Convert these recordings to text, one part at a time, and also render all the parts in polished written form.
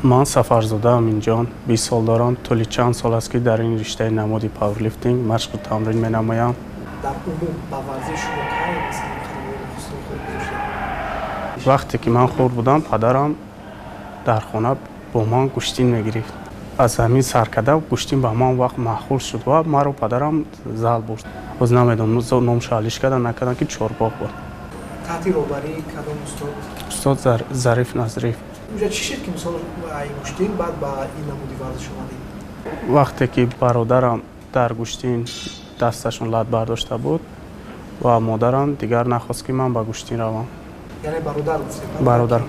Ман Сафарзода Аминҷон, 20 сол дорам. Тӯли чанд сол аст, ки дар ин риштаи намуди пауэрлифтинг машқу тамрин менамоям. Дар умум ба варзиш шумо кай, масалан, қадамҳои нахустини худ гузоштед? Вақте ки ман хурд будам, падарам дар хона бо ман гӯштин мегирифт. Аз ҳамин сар карда гӯштин ба ман вақт маъқул шуд ва маро падарам зал бурд. Боз намедонам, номша алиш кардан накардан, ки чорбоғ буд. Таҳти роҳбарии кадом устод? Устод Зариф Назриф. Унҷа чӣ шуд, ки мисол ай гӯштин баъд ба ин намуди варзиш омадед? Вақте ки бародарам дар гӯштин дасташон лат бардошта буд ва модарам дигар нахост, ки ман ба гӯштин равам. Яъне бародар гуфтед? Бародар,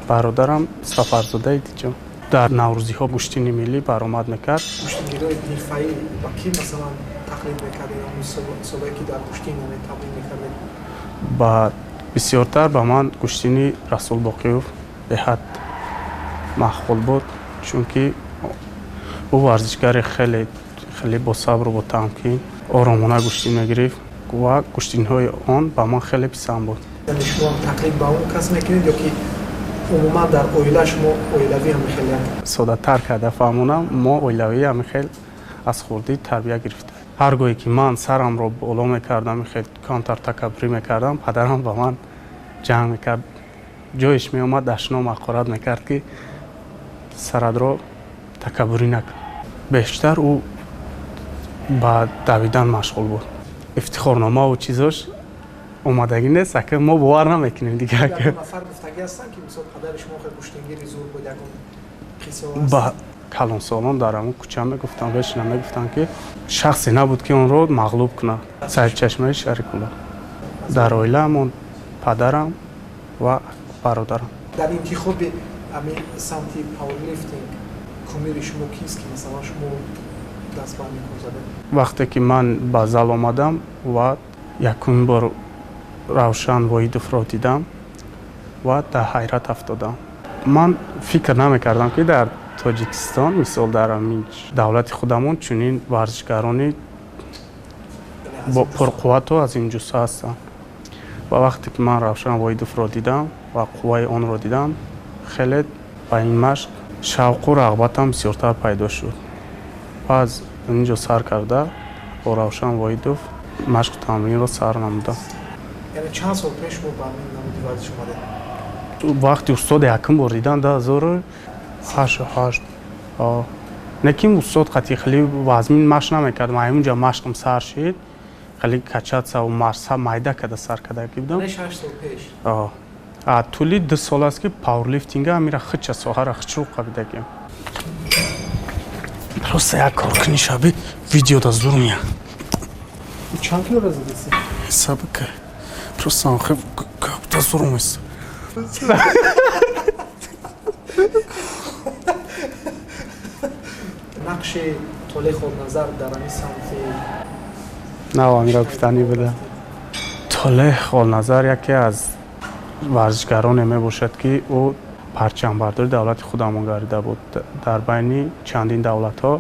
бародарам Сафарзодаи Диҷон дар наврӯзиҳо гӯштини миллӣ баромад мекард. Гӯштингирои ҳирфаӣ ба кӣ, масалан, тақлид мекардед, ҳамон солое ки дар гӯштин, яъне, тамрин мекардед? Ба бисёртар ба ман гӯштини Расул Боқиёв беҳад маъқул буд, чунки ӯ варзишгари хеле хеле босабру ботамкин, оромона гӯштин мегирифт ва гӯштинҳои он ба ман хеле писанд буд. Яъне шумо тақлид ба он кас мекунед ё ки умуман дар оила шумо оилавӣ ҳам хеле як? Соддатар карда фаҳмонам, мо оилавӣ ҳамин хел аз хурдӣ тарбия гирифта. Ҳар гоҳе ки ман сарамро боло мекардам, хел камтар такаббурӣ мекардам, падарам ба ман ҷанг мекард, ҷоеш меомад, дашном, ҳақорат мекард, ки сарадро такаббурӣ накун. Бештар ӯ ба давидан машғул буд. Ифтихорномаву чизош омадагӣ нест, ака, мо бовар намекунем дигар. Ягон нафар гуфтагӣ ҳастанд, ки мисол падари шумо хел гӯштингири зур буд, ягон қиссо ҳаст? Ба калонсолон дар ҳамон кӯча мегуфтанд, вешна мегуфтанд, ки шахсе набуд, ки онро мағлуб кунад. Сарчашмаи шаҳри Кӯлоб. Дар оилаамон падарам ва бародарам. Дар интихоби ҳамин самти пауэрлифтинг кумири шумо кист, ки масалан шумо даст ба ҳамин кор задед? Вақте ки ман ба зал омадам ва якумин бор Равшан Воҳидовро дидам ва дар ҳайрат афтодам. Ман фикр намекардам, ки дар Тоҷикистон, мисол, дар ҳамин давлати худамон чунин варзишгарони пурқуввату азимҷусса ҳастанд. Ва вақте ки ман Равшан Воҳидовро дидам ва қувваи онро дидам, хеле ба ин машқ шавқу рағбатам бисёртар пайдо шуд ва аз ин ҷо сар карда бо Равшан Воҳидов машқу тамринро сар намудам. Яъне чанд сол пеш шумо ба ҳамин намуди варзиш омадед? Вақти устоди якум бор дидан 2008, ҳашт. Лекин устод қатъи хеле вазмин машқ намекард. Ман ҳаминҷа машқам сар шид, хеле качаться майда карда сар карда будам. 6 сол пеш? Тӯли 2 сол аст, ки пауэрлифтинга амира хича соҳара хичру қабидагиам. Просто як коркуни шаби видеода зур меяд. Чанд килоро задеси? Сабка, просто капта зур мест. Нақши Толеи Холназар дар ҳамин самти? Нав амира гуфтанӣ буда. Толеи Холназар яке аз варзишгароне мебошад, ки ӯ парчамбардори давлати худамон гардида буд дар байни чандин давлатҳо.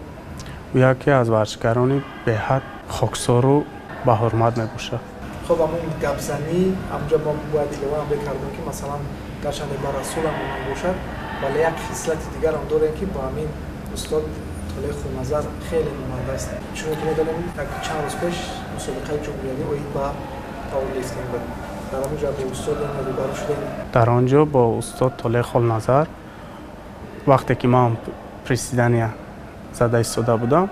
Ӯ яке аз варзишгарони беҳад хоксору баҳурмат мебошад. Хоб, ҳамон гапзанӣ ҳамҷа мо бояд иловаам бикардем, ки масалан гарчанде ба Расулам монанд бошад, вале як хислати дигарам дорем, ки бо ҳамин устод Толеи Холназар хеле монанд аст. Чуно ки медонем, як чанд рӯз пеш мусобиқаи ҷумҳуриявӣ оид ба пауэрлифтинг буд. Дар он ҷо бо устод рӯбарӯ шудем? Дар он ҷо бо устод Толеи Холназар, вақте ки ман приседания зада истода будам,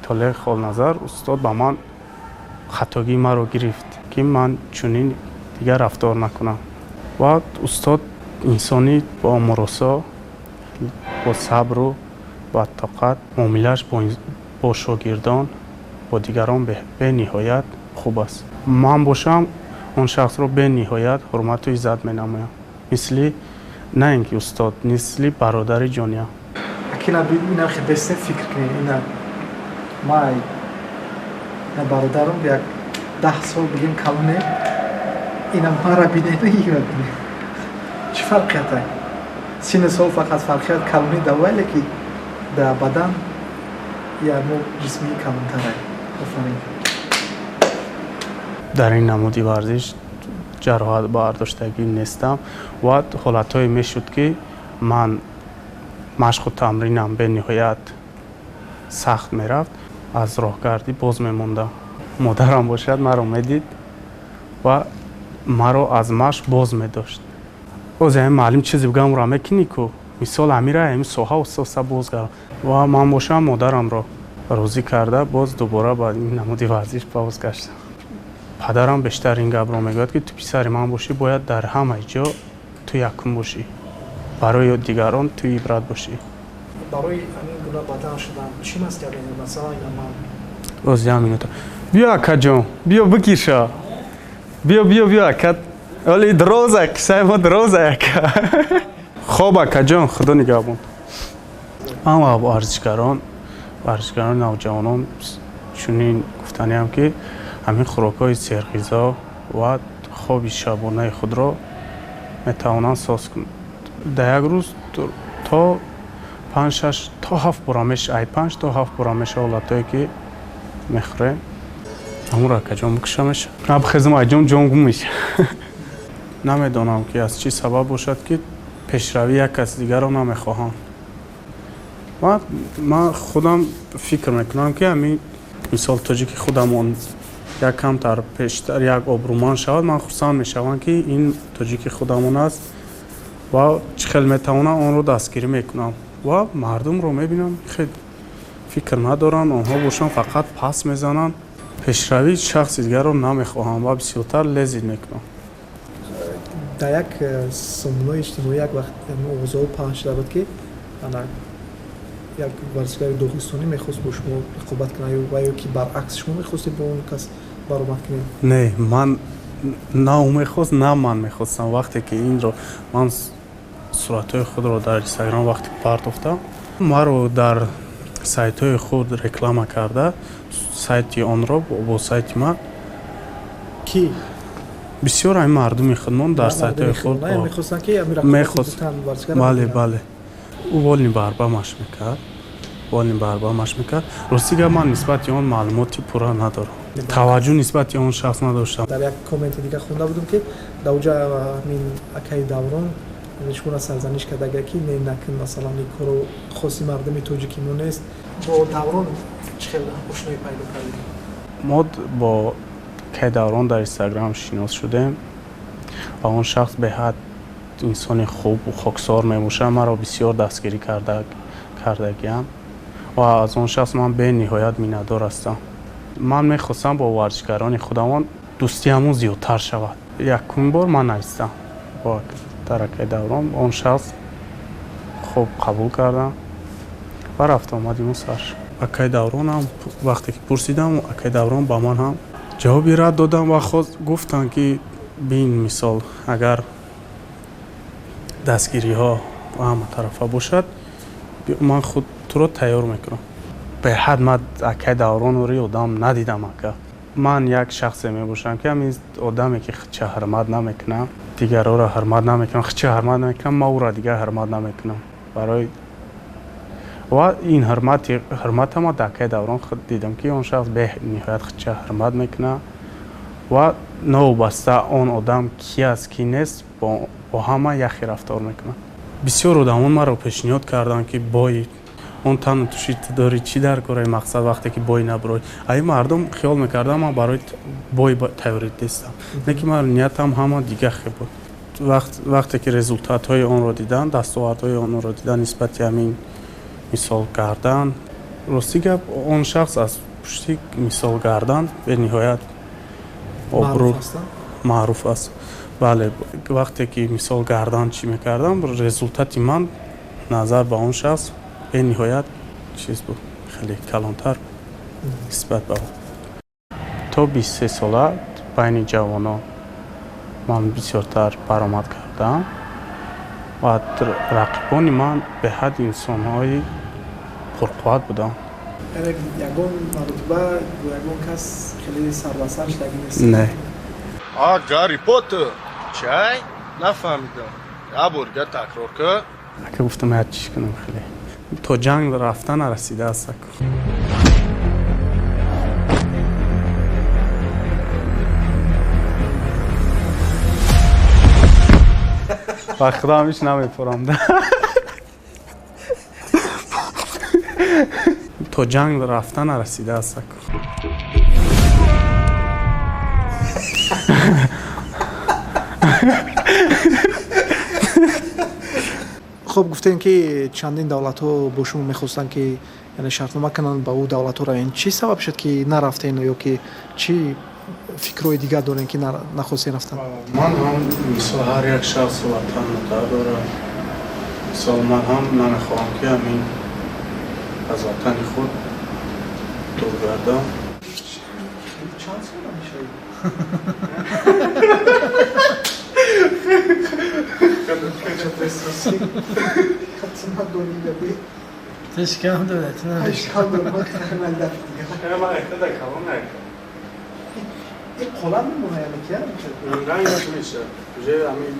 Толеи Холназар устод ба ман хатогии маро гирифт, ки ман чунин дигар рафтор накунам. Ва устод инсони бо муросо, бо сабру ва тоқат, муомилааш бо шогирдон, бо дигарон бениҳоят хуб аст. Ман бошам, он шахсро бениҳоят ҳурмату иззат менамоям, мисли на ин ки устод, мисли бародари ҷониям. Акина ина хебесте фикр кунед, ина ма ина бародарам як 10 сол бигем калоне, ина мара бинед, ина бинед, чӣ фарқията? Синну сол фақат фарқият калони давайле, ки да бадан я мо ҷисмии калонтарай. Офарин. Дар ин намуди варзиш ҷароҳат бардоштагӣ нестам ва ҳолатҳое мешуд, ки ман Машқу тамринам бениҳоят сахт мерафт, аз роҳгардӣ боз мемондам. Модарам бошад, маро медид ва маро аз машқ боз медошт. Оз ҳамин маълим чизе бигӯям, ӯро мекунӣ ку, мисол ҳамира ҳамин соҳа оста-оста бозгардам. Ва ман бошам, модарамро розӣ карда, боз дубора ба ин намуди варзиш бозгаштам. Падарам бештар ин гапро мегӯяд, ки ту писари ман бошӣ, бояд дар ҳамаи ҷо ту якум бошӣ, барои дигарон ту ибрат бошӣ. Барои ҳамин гуна бадан шудан чӣ маслиҳат медиҳед? Масалан, ина ман Оз як минута, биё, акаҷон, биё, бикиша, биё, биё, биё, ака, оли дроза, қиссаи мо дроза, ака. Хоб, акаҷон, худо нигаҳбон. Ман ва варзишгарони навҷавонон чунин гуфтаниам, ки ҳамин хӯрокҳои серғизо ва хоби шабонаи худро метавонанд соз кунанд. Дар як рӯз то панҷ, шаш то ҳафт бора меш, ай панҷ то ҳафт бора меша ҳолатҳое ки мехӯрем. Ҳамуро, акаҷон, бикуша меша, набихезам, айҷон ҷон гум меша. Намедонам, ки аз чӣ сабаб бошад, ки пешравӣ як кас дигарро намехоҳам. Ман худам фикр мекунам, ки ҳамин мисол тоҷики худамон як камтар пештар, як обрӯманд шавад, ман хурсанд мешавам, ки ин тоҷики худамон аст ва чӣ хел метавонам онро дастгирӣ мекунам. Ва мардумро мебинам, хел фикр надоранд, онҳо бошанд, фақат пас мезананд, пешравии шахси дигарро намехоҳам ва бисёртар лезить мекунам. Дар як сомонаи иҷтимоӣ як вақт овозҳо паҳн шуда буд, ки ана як варзишгари доғистонӣ мехост бо шумо рақобат кунад, ва ё ки баръакс, шумо мехостед бо он кас баромад кунед? Не, ман на ӯ мехост, на ман мехостам. Вақте ки инро ман суратҳои худро дар Инстаграм вақте партофтам, маро дар сайтҳои худ реклама карда, сайти онро бо сайти ман. Ки? Бисёр ҳамин мардуми худмон дар сайтҳои худ. Мехостанд ки мехост, бале, бале. Ӯ вольный борьба машқ мекард, вольный борьба машқ мекард. Рости гап, ман нисбати он маълумоти пурра надорам, таваҷҷӯҳ нисбати он шахс надоштам. Дар як комменти дига хонда будам, ки дар оҷа ҳамин акаи Даврон шуморо сарзаниш кардага, ки не, накун, масалан, ин коро хоси мардуми тоҷики мо нест. Бо Даврон чӣ хел ошноӣ пайдо кардед? Мо бо акаи Даврон дар Инстаграм шинос шудем ва он шахс беҳад инсони хуб, хоксор мебошад, маро бисёр дастгирӣ кардагиам ва аз он шахс ман бениҳоят миннатдор ҳастам. Ман мехостам бо варзишгарони худамон дӯстиамон зиёдтар шавад. Якум бор ман навистам бо дар акаи Даврон, он шахс хуб қабул кардам ва рафта омадиму сар шуд. Акаи Давронам вақте ки пурсидам, акаи Даврон ба ман ҳам ҷавоби рад додам ва гуфтанд, ки бин, мисол, агар дастгириҳо ҳаматарафа бошад, ман худ туро тайёр мекунам. Беҳад ман акаи Давронро одам надидам, ака. Ман як шахсе мебошам, ки ҳамин одаме ки худча ҳурмат намекунам, дигарҳоро ҳурмат намекунам, худча ҳурмат намекунам, ман ӯро дигар ҳурмат намекунам. Барои ва ин ҳурмати ҳурмата ма дар акаи Даврон худ дидам, ки он шахс бениҳоят худча ҳурмат мекунад ва новобаста он одам ки аст, ки нест, бо ҳама яхе рафтор мекунад. Бисёр одамон маро пешниҳод карданд, ки бой он тану туши ту дорӣ, чӣ дар кораи мақсад, вақте ки бой набурой. Аи мардум хиёл мекарданд, ман барои бой тайёрӣ дистам, не ки ман ниятам ҳама дига хел буд. Вақте ки результатҳои онро дидан, дастовардҳои онро дидан нисбати ҳамин мисол гардан, рости гап, он шахс аз пушти мисол гардан бениҳоят обрӯ маъруф аст, бале. Вақте ки мисол гардан чӣ мекардам, результати ман назар ба он шахс бениҳоят чиз буд, хеле калонтар нисбат ба ӯ. То 23 сола байни ҷавонон ман бисёртар баромад кардам ва рақибони ман беҳад инсонҳои пурқувват буданд. Ягон маротиба бо ягон кас хеле сарбасар шудагӣ нест? Не. А, Гарри Поттер, чай? Нафаҳмидам, як бор дига такрор кар. Ака, гуфтам, як чиз кунам, хеле то ҷанг рафта нарасидааст, ака. Ба худам ҳеч намепурам. То ҷанг рафта нарасидааст. Хуб, гуфтем ки чандин давлатҳо бо шумо мехостанд ки яъне шартнома кунанд, ба ӯ давлатҳо равем. Чӣ сабаб шуд ки нарафтен ё ки чӣ фикрҳои дигар дорем ки нахостем рафтан? Ман ҳам мисол ҳар як шахс ватан модар дорад. Мисол ман ҳам намехоҳам ки ҳамин аз ватани худ дур гардам. Чанд сола мешавӣ? Шикам дорад. Шикам дорад. Ин қолам мемонад яъне ки? Ранг мешавад. Уже ҳамин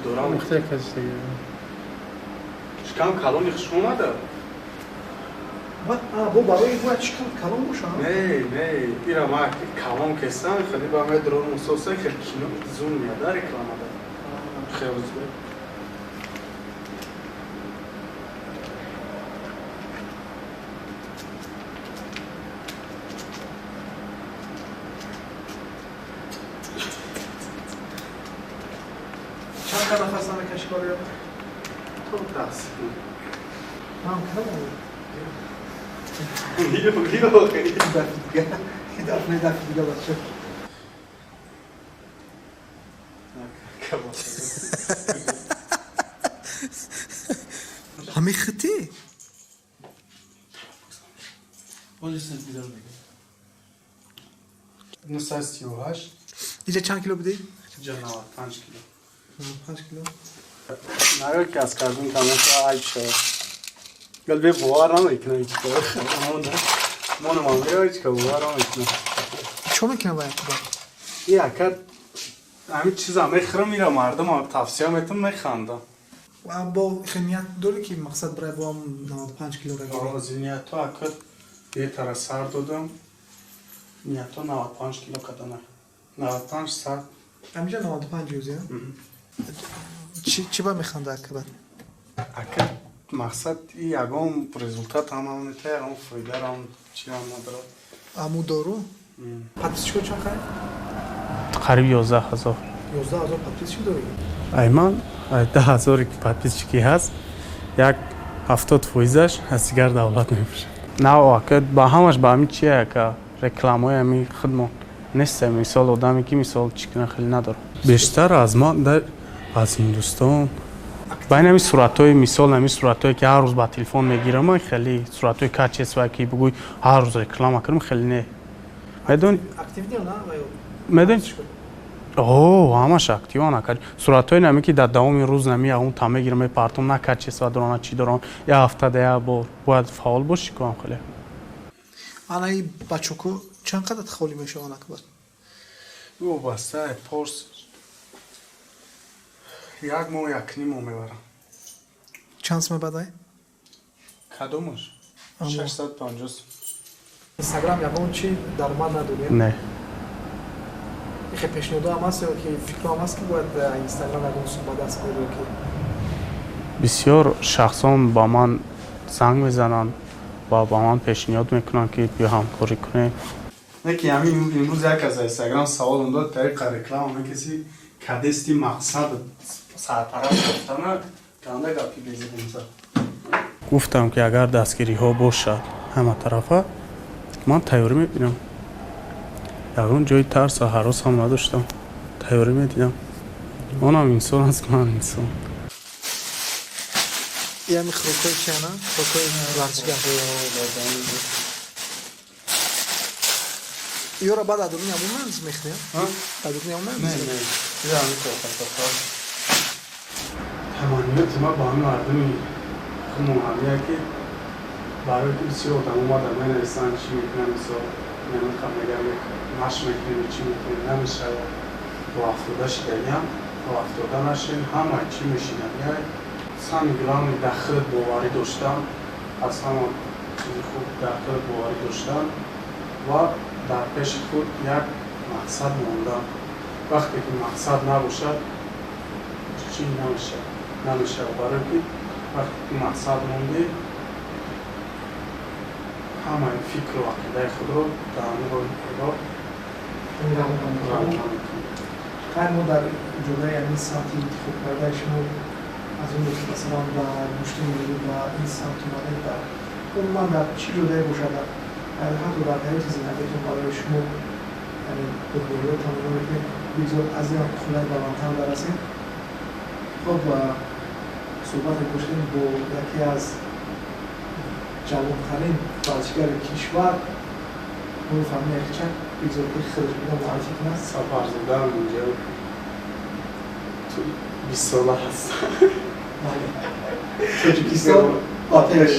дорам. Шикам калони хуш омада? Бо барои бояд шикам калон бошад? Не, не, ира ма калон кестам, хеле ба ме дрон мусоса, хеле кино зум меяда рекламада. Хеле зуд. Чанд та нафас намекашӣ барои? То 10 секунд. Ман кардам. Биё, биё. Дафъи дига бача. Ҳамин хити? Нусад сию ҳашт. Иҷа чанд кило будӣ? Иҷа 95 кило. 95 кило. Наё ки аз карбин тамоша айб шавад. Гал бе бовар намекунам ҳеҷ кор. Монам ҳеҷ кор бовар намекунам. Чо мекунам вай акбар? И ака ҳамин чиза мехӯрам, ира мардум тавсия метам, механдам. Бо ният дорӣ ки мақсад барои бо ҳам 95 кило ра гирӣ? Ози ниятҳо ака бетара сар додам. Ниятҳо 95 кило кадана. 95 сар. Ҳаминҷа 95 юзи, чӣ ба механда акбар? Ака мақсад и ягон результат ҳам намета, ягон фоидарам чиам надорад. Аму дору? Подписчико чанд қай? Қариб 11 000. 11 000 подписчик дорӣ? Ай ман 10 000 ки подписчики ҳаст, як 70%-аш аз дигар давлат мебошад. На, ака ба ҳамаш ба ҳамин чия ака рекламаҳои ҳамин худмон нест. Мисол одаме ки мисол чӣ кунад хеле надорам. Бештар аз ман аз Ҳиндустон. Ба ин ҳамин суратҳои мисол ҳамин суратҳое ки ҳар рӯз ба телефон мегирам, ман хеле суратҳои качества ки бигӯй ҳар рӯз реклама кунам хеле не. Медонӣ? Медонӣ? О, ҳамаш активан ака. Суратҳои нами ки дар давоми рӯз нами ягон та мегирам, мепартом, на качества дорам, на чӣ дорам. Як ҳафта да як бор бояд фаъол бошӣ кунам хеле. Анаи бачоко чанд қадар холӣ мешаванд акбар? Вобаста порс як моҳ, якним моҳ мебарам. Чанд сум мебадай? Кадомаш? 650 сум. Инстаграм ягон чи даромад надорӣ? Не. Ихе пешниҳодо ҳам ҳаст ё ки фикро ҳам ҳаст ки бояд инстаграм ягон сум ба даст биёрӣ ё ки? Бисёр шахсон ба ман занг мезананд ва ба ман пешниҳод мекунанд ки биё ҳамкорӣ кунем. Не ки ҳамин имрӯз як аз инстаграм саволам дод, тариқа реклама мекаси кадести мақсад сарпараст гуфтана ганда гапи безибонза. Гуфтам ки агар дастгириҳо бошад ҳама тарафа ман тайёрӣ мебинам. Ягон ҷои тарсу ҳарос ҳам надоштам. Тайёрӣ медидам. Онам инсон аст, ман инсон. Ями хӯрокҳои чиана? Хӯрокҳои варзишгар. Ёра баъд адурни ҳамон меандози мехӯрӣ? Адурни ҳамон меандози? Не, не. Ира ҳамин тоқатоқа. Таманниёти ман ба ҳамин мардуми худмон ҳамия ки барои ки бисёр одам омада менависанд чӣ мекунам, мисол мемиқам мегам машқ мекунем, чӣ мекунем, намешавад. Роҳафтода шидагиам, роҳафтода нашем, ҳама чӣ мешинам. Я самый главный дар худ боварӣ доштан, аз ҳама чизи хуб дар худ боварӣ доштан ва дар пеши худ як мақсад мондан. Вақте ки мақсад набошад, чӣ намешавад. Намешавад, барое ки вақте ки мақсад мондӣ, Ҳамаи фикру ақидаи худро дар ҳамин роҳ равона равона мекунам. Хайр, мо дар ҷодаи ҳамин самти интихоб кардаи шумо, аз он рӯз, масалан, ба гӯштини миллӣ, ба ин самт омадед, дар умуман дар чӣ ҷодае бошад, ҳатто дар ҳаёти зиндагиатон барои шумо, яъне дурбориҳо тамоно мекунед, бигзор аз ин қуллаи баландтар барасем. Хоб, суҳбате доштем бо яке аз ҷавонтарин варзишгари кишвар, Нурфаҳми Яхчак. Бигзор ки худаш буда муаррифӣ кунад. Сафарзодаам, инҷо 20 сола ҳаст. Тоҷикистон ба пеш!